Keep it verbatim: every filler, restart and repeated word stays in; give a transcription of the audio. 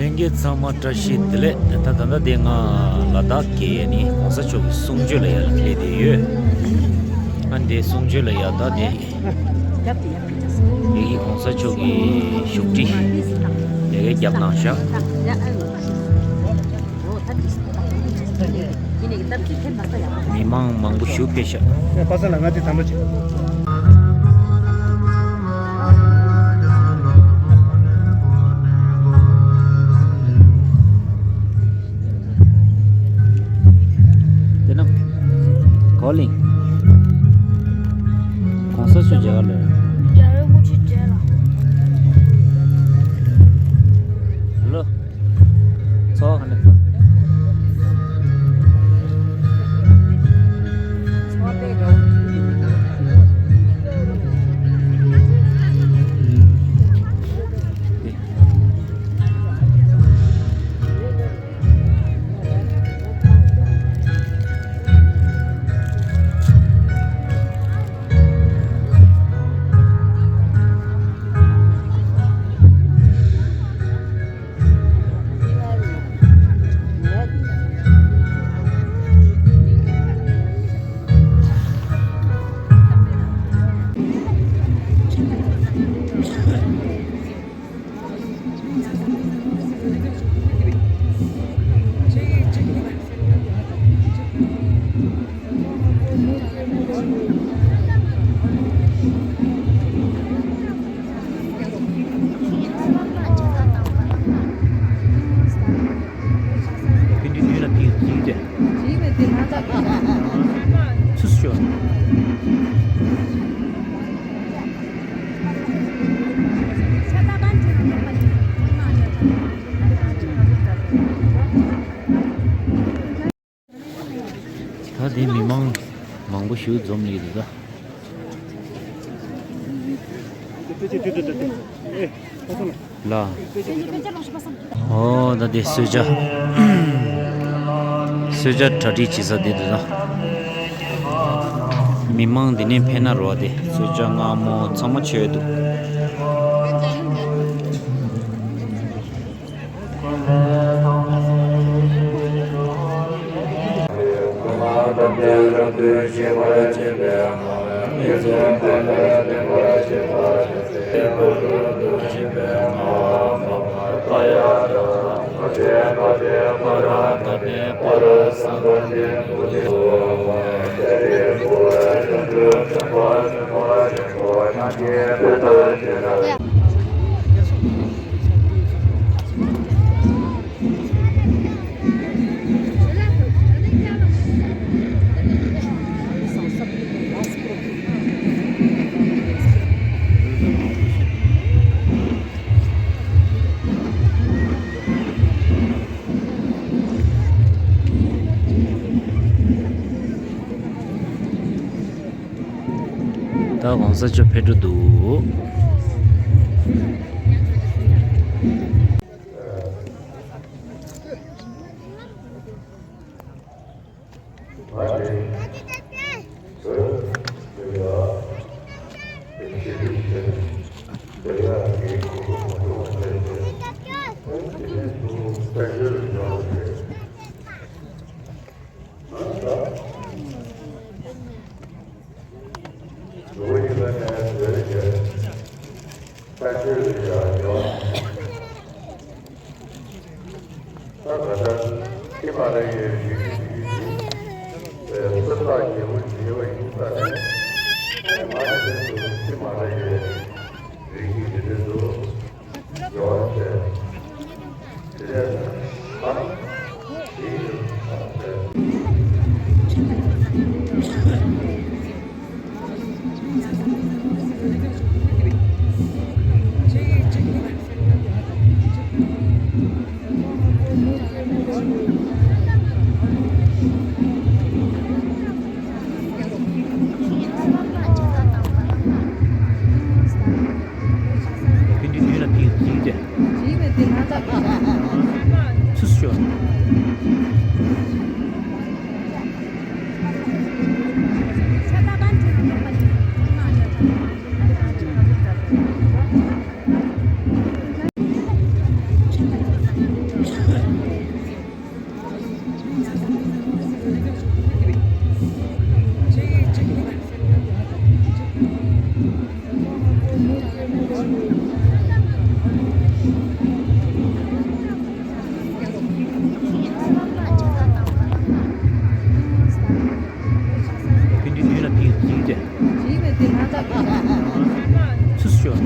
ལྷན་རྒྱས་ཚང་མ་བཀྲ་ཤིས་བདེ་ལེགས། ད་ད་ལྟ་དེ་ང་ལ་དྭགས་ཀྱི་ནི་གོང་ས་མཆོག་གི་གསུང་ཆོས་ལ་ཡར་སླེབས་བསྡད་ཡོད། ཨ་འདི་གསུང་ཆོས་ལ་ཡར་ད་དེ་ཡ་གི་གོང་ས་མཆོག་གི་བཞུགས་ཁྲི་ཡ་གི་རྒྱབ་ནང་བཞག། མི་མང་མང་པོ་ཞིག་ཕེབས་ཤག། པ་སངས་ལགས། ང་དེ་དང་པོ་བྱེད། དེ་ན་གོ་ལིང་། གོང་ས་མཆོག་མཇལ་ག་ལོས། རྒྱལ་བའི་དངུལ་ཁྲི་མཇལ་ལ། ལོ། ཚོགས་ཁ་ནས། ད་དེ་མི་མང་མང་པོ་ཞིག་འཛོམས་ཡོད་འདུག་ད། ལ། ཨོ་ད་དེ་གསོལ་ཇ། གསོལ་ཇ་གྲ་སྒྲིག་བྱེད་ས་དེ་འདུག་ད། མི་མང་འདི་ནས་ཕེབས་ན་རོ་དེ་གསོལ་ཇ་མངར་མོ་ཚང་མ་མཆོད་འདུག། ད་གོང་ས་མཆོག་ཕེབས་འགྲོ་འདུག། ད་ག་ད་ཧི་མ་ལ་ཡའི་རི་རྒྱུད་ཀྱི་ཨེ་སུམ་རྟགས་བརྒྱད་པོ་ཡིན་པ་ཡིན་ཙང་ནས། ཨེ་མ་ནས་དེ་ཚོ་ཧི་མ་ལ་ཡའི་རི་རྒྱུད་ཀྱི་དེ་ཚོ་ཡོད་རེད། དེ་ནས་ཨ་དེ་ཡིན་ཙང་། ཚུར་ཤོག